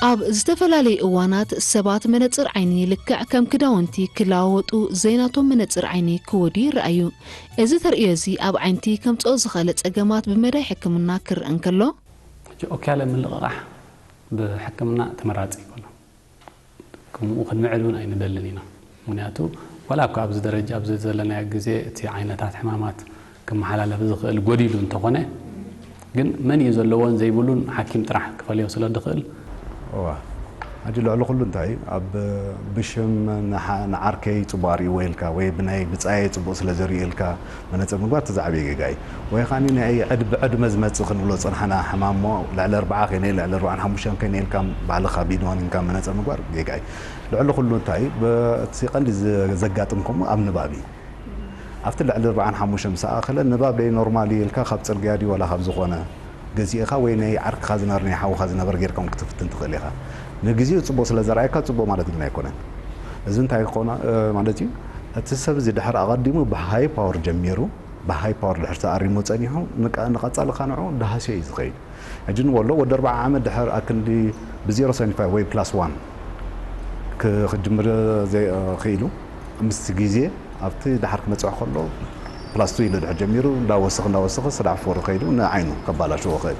ኣብ ዝተፈላለዩ እዋናት ሰባት መነፅር ዓይኒ ልክዕ ከም ክዳውንቲ ክለዋወጡ ዘይናቶም መነፅር ዓይኒ ክወዱ ይረኣዩ። እዚ ተርእዮ እዚ ኣብ ዓይንቲ ከምፅኦ ዝኽእለ ፀገማት ብመዳይ ሕክምና ክረአ እንከሎ፣ ኦክያለ ምልቕቓሕ ብሕክምና ተመራፂ ይኮነ። ከምኡ ክንምዕድ እውን ኣይንደልን ኢና። ምክንያቱ ዋላ እኳ ኣብዚ ደረጃ ኣብዚ ዘለናዮ ግዜ እቲ ዓይነታት ሕማማት ክመሓላለፍ ዝኽእል ጎዲሉ እንተኾነ ግን መን እዩ ዘለዎን ዘይብሉን ሓኪም ጥራሕ ክፈልዮ ስለ ድኽእል እዋ ሕጂ ልዕሊ ኩሉ እንታይ እዩ ኣብ ብሽም ንሓ- ንዓርከይ ፅቡቅ ኣርእይዎ ኢልካ ወይ ብናይ ብፃየይ ፅቡቅ ስለ ዘርእዩ ኢልካ መነፅር ምግባር እቲ ዝዓበየ ጌጋ እዩ። ወይ ከዓኒ ናይ ዕድ ብዕድመ ዝመፅእ ክንብሎ ዝፀናሕና ሕማም እሞ ልዕሊ ኣርብዓ ከይነ ልዕሊ ኣርብዓን ሓሙሽተን ከይነ ኢልካ ባዕልኻ ብኢድ ዋኒንካ መነፅር ምግባር ጌጋ እዩ። ልዕሊ ኩሉ እንታይ እዩ በቲ ቀንዲ ዘጋጥም ከምኡ ኣብ ንባብ እዩ። ኣብቲ ልዕሊ ኣርብዓን ሓሙሽተን ምስ ኣኸለ ንባብ ደይ ኖርማል እዩ ኢልካ ካብ ፅርግያ ድዩ ዋላ ካብ ዝኾነ ገዚእኻ ወይ ናይ ዓርክኻ ዝነር ናይ ሓውኻ ዝነበር ጌርካ እውን ክትፍትን ትኽእል ኢኻ። ንግዜኡ ፅቡቅ ስለ ዘርኣየካ ፅቡቅ ማለት ግን ኣይኮነን። እዚ እንታይ ክኾነ ማለት እዩ? እቲ ሰብ እዚ ድሕር ኣቐዲሙ ብሃይ ፓወር ጀሚሩ ብሃይ ፓወር ድሕር ተኣሪሙ ፀኒሑ ንቀ- ንቐፃሊ ኻንዑ ዳሃስዮ እዩ ዝኸይድ። ሕጂ ንበሎ ወዲ ኣርባዓ ዓመት ድሕር ኣክንዲ ብዜሮ ሰቨንቲ ፋይቭ ወይ ፕላስ ዋን ክ- ክጅምር ዘይ- ክኢሉ ምስቲ ግዜ ኣብቲ ድሓር ክመፅዖ ከሎ ፕላስ ቱ ኢሉ ድሕር ጀሚሩ እንዳወስኽ እንዳወስኽ ስዳዕ ፎር ከይዱ ንዓይኑ ከባላሽዎ ክእል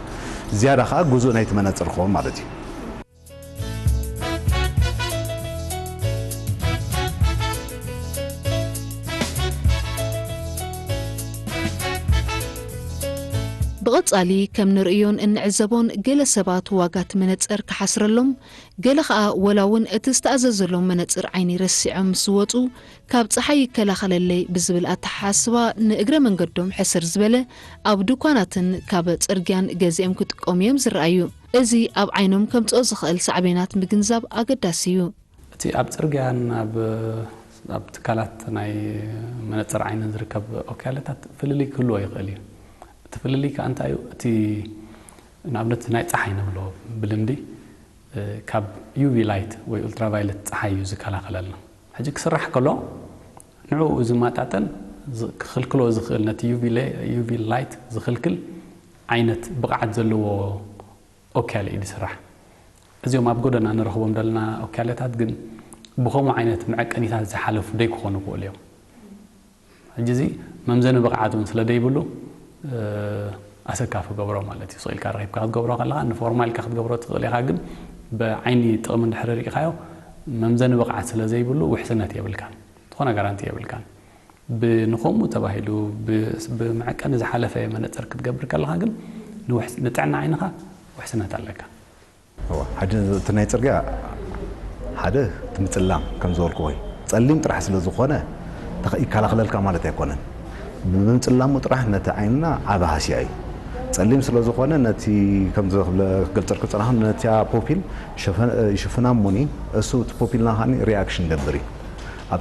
ዝያዳ ከዓ ጉዙእ ናይቲ መነፅር ክኸውን ማለት እዩ። ብቐጻሊ ከም ንርእዮን እንዕዘቦን ገለ ሰባት ዋጋ እቲ መነጸር ክሓስረሎም፣ ገለ ኸኣ ወላ እውን እቲ ዝተኣዘዘሎም መነጽር ዓይኒ ረሲዖም ምስ ዝወጹ ካብ ጸሓይ ይከላኸለለይ ብዝብል ኣተሓሳስባ ንእግረ መንገዶም ሕስር ዝበለ ኣብ ድኳናትን ካብ ጽርግያን ገዚኦም ክጥቀሙ እዮም ዝረኣዩ። እዚ ኣብ ዓይኖም ከምጽኦ ዝኽእል ሳዕቤናት ምግንዛብ ኣገዳሲ እዩ። እቲ ኣብ ጽርግያን ኣብ ኣብ ትካላት ናይ መነጽር ዓይንን ዝርከብ ኦክያለታት ፍልልይ ክህልዎ ይኽእል እዩ። እቲ ፍልልይ ከኣ እንታይ እዩ? እቲ ንኣብነት ናይ ጸሓይ ንብሎ ብልምዲ ካብ ዩቪ ላይት ወይ ኡልትራቫይለት ጸሓይ እዩ ዝከላኸለልና። ሕጂ ክስራሕ ከሎ ንዕኡ ዝመጣጠን ክኽልክሎ ዝኽእል ነቲ ዩቪ ላይት ዝኽልክል ዓይነት ብቕዓት ዘለዎ ኦክያለ እዩ ዝስራሕ። እዚኦም ኣብ ጎደና ንረኽቦም ዘለና ኦክያለታት ግን ብኸምኡ ዓይነት መዐቀኒታት ዝሓለፉ ደይክኾኑ ይኽእሉ እዮም። ሕጂ እዚ መምዘኒ ብቕዓት እውን ስለ ደይብሉ ኣሰካፊ ገብሮ ማለት እዩ። ስቕ ኢልካ ረኺብካ ክትገብሮ ከለኻ ንፎርማል ኢልካ ክትገብሮ ትኽእል ኢኻ፣ ግን ብዓይኒ ጥቕሚ እንድሕር ርኢኻዮ መምዘኒ ብቕዓት ስለ ዘይብሉ ውሕስነት የብልካን፣ ዝኾነ ጋራንቲ የብልካን። ብንኸምኡ ተባሂሉ ብመዐቀኒ ዝሓለፈ መነፅር ክትገብር ከለኻ ግን ንጥዕና ዓይንኻ ውሕስነት ኣለካ። ሕጂ እቲ ናይ ፅርግያ ሓደ እቲ ምፅላም ከም ዝበልኩ ወይ ፀሊም ጥራሕ ስለ ዝኾነ ይከላኸለልካ ማለት ኣይኮነን። ብምፅላሙ ጥራሕ ነቲ ዓይንና ዓብ ሃስያ እዩ። ፀሊም ስለ ዝኾነ ነቲ ከምዚ ክገልፀልኩ ዝፀናኹ ነቲያ ፖፒል ይሽፍና እሞኒ እሱ እቲ ፖፒልና ከዓ ሪኣክሽን ይገብር እዩ። ኣብ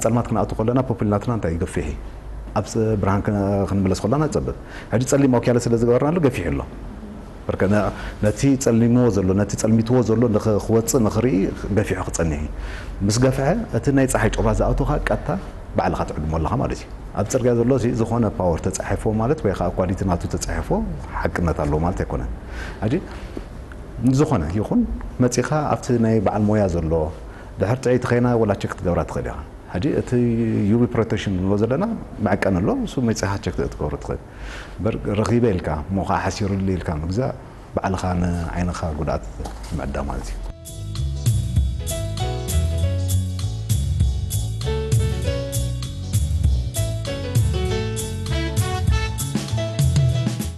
ፀልማት ክንኣቱ ከለና ፖፒል ናትና እንታይ ይገፊሕ እዩ። ኣብ ብርሃን ክንምለስ ከለና ይፀብብ። ሕጂ ፀሊም ኦክያለ ስለ ዝገበርናሉ ገፊሑ ኣሎ። ነቲ ፀሊምዎ ዘሎ ነቲ ፀልሚትዎ ዘሎ ክወፅእ ንክርኢ ገፊሑ ክፀንሕ እዩ። ምስ ገፍሐ እቲ ናይ ፀሓይ ጮራ ዝኣቱ ከዓ ቀጥታ ባዕልካ ትዕድሞ ኣለካ ማለት እዩ። ኣብ ፅርግያ ዘሎ ዝኾነ ፓወር ተፃሒፎ ማለት ወይ ከዓ ኳሊቲ ናቱ ተፃሒፎ ሓቅነት ኣለዎ ማለት ኣይኮነን። ሕጂ ዝኾነ ይኹን መፂኻ ኣብቲ ናይ በዓል ሞያ ዘሎ ድሕር ጥዕይቲ ከይና ወላ ቸክ ክትገብራ ትኽእል ኢኻ። ሕጂ እቲ ዩቪ ፕሮቴክሽን ንብሎ ዘለና መዕቀን ኣሎ፣ እሱ መፂኻ ቸክ ክትገብሮ ትኽእል። ረኺበ ኢልካ እሞ ከዓ ሓሲሩሉ ኢልካ ምግዛእ ባዕልኻ ንዓይንኻ ጉድኣት ምዕዳ ማለት እዩ።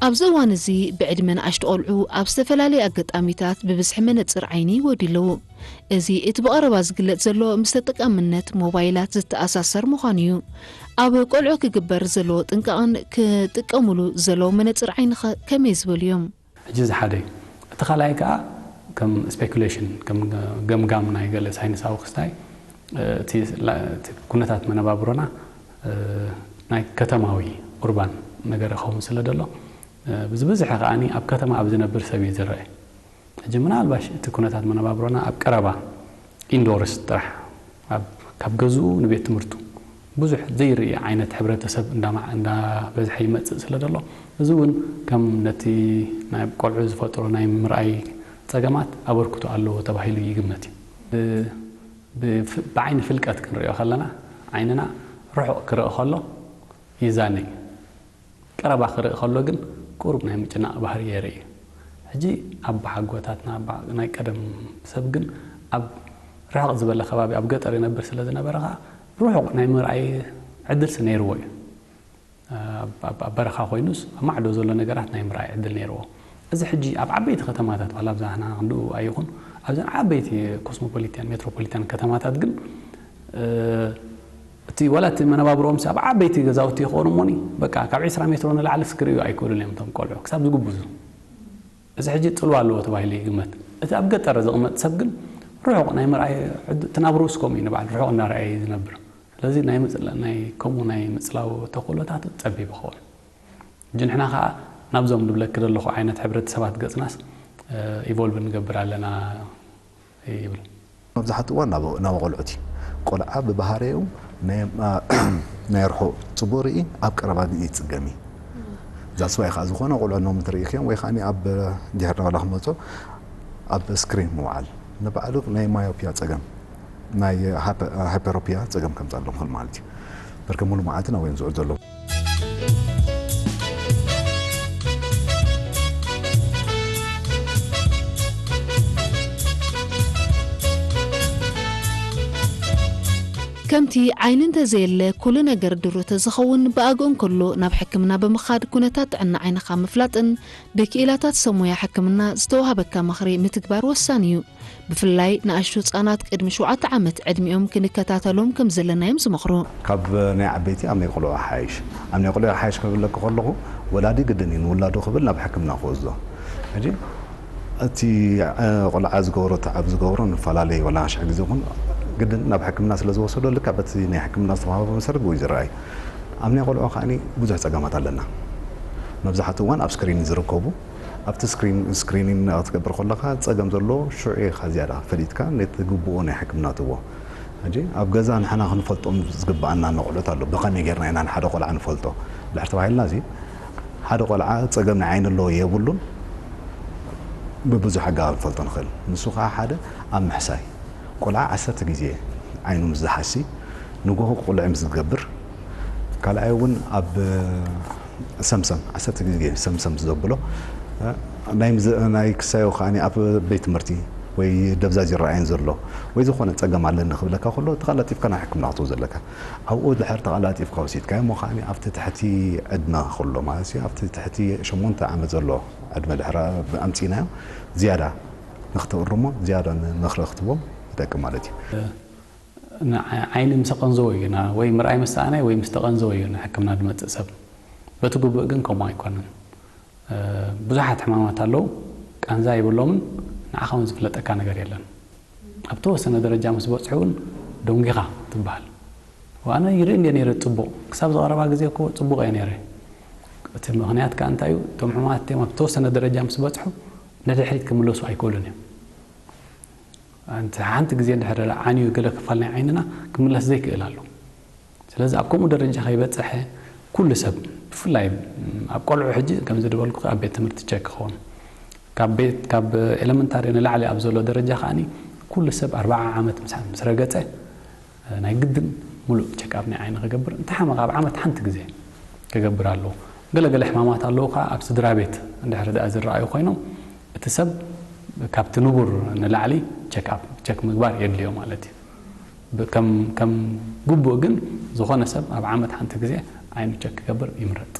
ኣብዚ እዋን እዚ ብዕድመ ንኣሽቱ ቆልዑ ኣብ ዝተፈላለዩ ኣጋጣሚታት ብብዝሒ መነፅር ዓይኒ ይወድዩ ኣለዉ። እዚ እቲ ብቐረባ ዝግለጽ ዘሎ ምስ ተጠቃምነት ሞባይላት ዝተኣሳሰር ምዃኑ እዩ። ኣብ ቆልዑ ክግበር ዘለዎ ጥንቃቕን ክጥቀሙሉ ዘለዎም መነጽር ዓይንኸ ከመይ ዝበሉ እዮም? ሕጂ እዚ ሓደ እዩ። እቲ ካልኣይ ከኣ ከም ስፔኩሌሽን፣ ከም ገምጋም ናይ ገለ ሳይንሳዊ ክስታይ፣ እቲ ኩነታት መነባብሮና ናይ ከተማዊ ኡርባን ነገር ይኸውን ስለ ዘሎ፣ ብዝብዝሐ ከኣ ኣብ ከተማ ኣብ ዝነብር ሰብ እዩ ዝረአ። ሕጂ ምናልባሽ እቲ ኩነታት መነባብሮና ኣብ ቀረባ ኢንዶርስ ጥራሕ ካብ ገዝኡ ንቤት ትምህርቱ ብዙሕ ዘይርኢ ዓይነት ሕብረተሰብ እንዳበዝሐ ይመፅእ ስለ ዘሎ፣ እዚ እውን ከም ነቲ ናይ ቆልዑ ዝፈጥሮ ናይ ምርኣይ ፀገማት ኣበርክቶ ኣለዎ ተባሂሉ ይግመት እዩ። ብዓይኒ ፍልቀት ክንሪኦ ከለና ዓይንና ርሑቕ ክርኢ ከሎ ይዛነ እዩ። ቀረባ ክርኢ ከሎ ግን ቁሩብ ናይ ምጭናቕ ባህሪ የርኢ እዩ። ሕጂ ኣቦሓጎታትና ናይ ቀደም ሰብ ግን ኣብ ርሕቕ ዝበለ ከባቢ ኣብ ገጠር ይነብር ስለ ዝነበረ ከዓ ርሑቕ ናይ ምርኣይ ዕድልሲ ነይርዎ እዩ። ኣብ በረኻ ኮይኑስ ኣብ ማዕዶ ዘሎ ነገራት ናይ ምርኣይ ዕድል ነይርዎ። እዚ ሕጂ ኣብ ዓበይቲ ከተማታት ዋላ ኣብዛ ንሕና ክንድኡ ኣይኹን ኣብዘን ዓበይቲ ኮስሞፖሊታን ሜትሮፖሊታን ከተማታት ግን እቲ ዋላ እቲ መነባብሮኦም ኣብ ዓበይቲ ገዛውቲ ይኾኑ እሞኒ በቃ ካብ ዒስራ ሜትሮ ንላዕሊ ክርእዩ ኣይክእሉን እዮም እቶም ቆልዑ ክሳብ ዝጉብዙ። እዚ ሕጂ ፅልዋ ኣለዎ ተባሂሉ ይግመት። እቲ ኣብ ገጠር ዝቕመጥ ሰብ ግን ርሑቕ ናይ ምርኣይ እቲ ናብርኡስ ከምኡ እዩ ንባዕሉ ርሑቕ እናረኣየ እዩ ዝነብር። ስለዚ ናይ ከምኡ ናይ ምፅላው ተኽእሎታት ፀቢብ ይኸውን። ሕጂ ንሕና ከዓ ናብዞም ንብለኪ ዘለኹ ዓይነት ሕብረተሰባት ገፅናስ ኢቮልቭ ንገብር ኣለና ይብል። መብዛሕትኡ እዋን ናብ ናብ ኣቖልዑት እዩ። ቆልዓ ብባህሪኡ ናይ ናይ ርሑቕ ፅቡቕ ርኢ ኣብ ቀረባ ግዜ ይፅገም እዩ። That's why ከዓ ዝኾነ ቆልዑ ኖም ትርኢ ኪኦም ወይ ከዓ ኣብ ድሕሪ ናባና ክመፁ ኣብ ስክሪን ምውዓል ንባዕሉ ናይ ማዮፒያ ፀገም ናይ ሃይፐሮፒያ ፀገም ከምፃሎም ይኽእል ማለት እዩ። በርከ ሙሉ መዓልቲ ናበዮም ዝውዕል ዘሎ። ከምቲ ዓይኒ እንተዘየለ ኩሉ ነገር ድሩት ተዝኸውን ብኣግኡ እንከሎ ናብ ሕክምና ብምኻድ ኩነታት ጥዕና ዓይንኻ ምፍላጥን ብክኢላታት ሰብ ሞያ ሕክምና ዝተዋህበካ ምኽሪ ምትግባር ወሳኒ እዩ። ብፍላይ ንኣሽቱ ህጻናት ቅድሚ ሸውዓተ ዓመት ዕድሚኦም ክንከታተሎም ከም ዘለና እዮም ዝመኽሩ። ካብ ናይ ዓበይቲ ኣብ ናይ ቆልዑ ሓይሽ ኣብ ናይ ቆልዑ ሓይሽ ክብለኪ ከለኹ ወላዲ ግድን እዩ ንውላዱ ክብል ናብ ሕክምና ክወስዶ። ሕጂ እቲ ቆልዓ ዝገብሮ እቲ ዓብ ዝገብሮ ንፈላለየ ወላ ኣሽሕ ግዜ ይኹን ግድን ናብ ሕክምና ስለ ዝወሰዶ ልክዕ በቲ ናይ ሕክምና ዝተዋህቦ መሰረት ብኡ ዝረኣይ። ኣብ ናይ ቆልዑ ከኣ ብዙሕ ጸገማት ኣለና። መብዛሕትኡ እዋን ኣብ ስክሪን ዝርከቡ ኣብቲ ስክሪን ስክሪኒን ክትገብር ከለኻ ጸገም ዘሎ ሽዑ ኢኻ ዝያዳ ፈሊጥካ ነቲ ግቡኡ ናይ ሕክምና ትቦ ሕጂ ኣብ ገዛ ንሕና ክንፈልጦም ዝግብኣና ነቑዕሎት ኣሎ። ብኸመይ ጌርና ኢና ንሓደ ቆልዓ ንፈልጦ ድሕር ተባሂልና እዚ ሓደ ቆልዓ ጸገም ናይ ዓይኒ ኣለዎ የብሉን ብብዙሕ ኣገባብ ንፈልጦ ንኽእል። ንሱ ከዓ ሓደ ኣብ ምሕሳይ ቆልዓ ዓሰርተ ግዜ ዓይኑ ምስ ዝሓሲ ንጎሆ ቁልዒ ምስ ዝገብር ካልኣይ እውን ኣብ ሰምሰም ዓሰርተ ግዜ ሰምሰም ዘብሎ ናይ ክሳዮ ከዓ ኣብ ቤት ትምህርቲ ወይ ደብዛዝ ይረኣየን ዘሎ ወይ ዝኾነ ጸገም ኣለኒ ክብለካ ከሎ ተቐላጢፍካ ናብ ሕክምና ክትወ ዘለካ። ኣብኡ ድሕር ተቐላጢፍካ ወሲድካዮ እሞ ከዓኒ ኣብቲ ትሕቲ ዕድመ ከሎ ማለት እዩ ኣብቲ ትሕቲ ሸሞንተ ዓመት ዘሎ ዕድመ ድሕር ኣምጺእናዮ ዝያዳ ንክተእርሞ ዝያዳ ምኽሪ ክትቦም ይጠቅም ማለት እዩ። ዓይኒ ምስ ቀንዘወ እዩ ወይ ምርኣይ ምስ ሰኣናይ ወይ ምስ ተቐንዘወ እዩ ሕክምና ዝመፅእ ሰብ። በቲ ግቡእ ግን ከምኡ ኣይኮነን። ብዙሓት ሕማማት ኣለዉ፣ ቃንዛ የብሎምን፣ ንዓኻ እውን ዝፍለጠካ ነገር የለን። ኣብ ተወሰነ ደረጃ ምስ በፅሑ እውን ደንጊኻ ትበሃል። ኣነ ይርኢ እንደ ነይረ ፅቡቕ ክሳብ ዝቐረባ ግዜ እኮ ፅቡቕ እየ ነይረ። እቲ ምኽንያት ከዓ እንታይ እዩ? እቶም ሕማማት እቲኦም ኣብ ተወሰነ ደረጃ ምስ በፅሑ ንድሕሪት ክምለሱ ኣይክእሉን እዮም። ኣንቲ ሓንቲ ግዜ እንድሕር ዓንዩ ገለ ክፋል ናይ ዓይንና ክምለስ ዘይክእል ኣሎ። ስለዚ ኣብ ከምኡ ደረጃ ከይበፀሐ ኩሉ ሰብ ብፍላይ ኣብ ቆልዑ ሕጂ ከምዚ ዝበልኩ ኣብ ቤት ትምህርቲ ቸክ ክኸውን ካብ ቤት ካብ ኤለመንታሪ ንላዕሊ ኣብ ዘሎ ደረጃ ከዓኒ ኩሉ ሰብ ኣርባዓ ዓመት ምስ ምስ ረገፀ ናይ ግድን ሙሉእ ቸክኣፕ ናይ ዓይኒ ክገብር እንተሓመቐ ኣብ ዓመት ሓንቲ ግዜ ክገብር ኣለዎ። ገለገለ ሕማማት ኣለዉ ከዓ ኣብ ስድራ ቤት እንድሕር ደኣ ዝረኣዩ ኮይኖም እቲ ሰብ ካብቲ ንቡር ንላዕሊ ቸክኣፕ ቸክ ምግባር የድልዮ ማለት እዩ። ከም ከም ግቡእ ግን ዝኾነ ሰብ ኣብ ዓመት ሓንቲ ግዜ ዓይኑ ቸክ ክገብር ይምረጥ።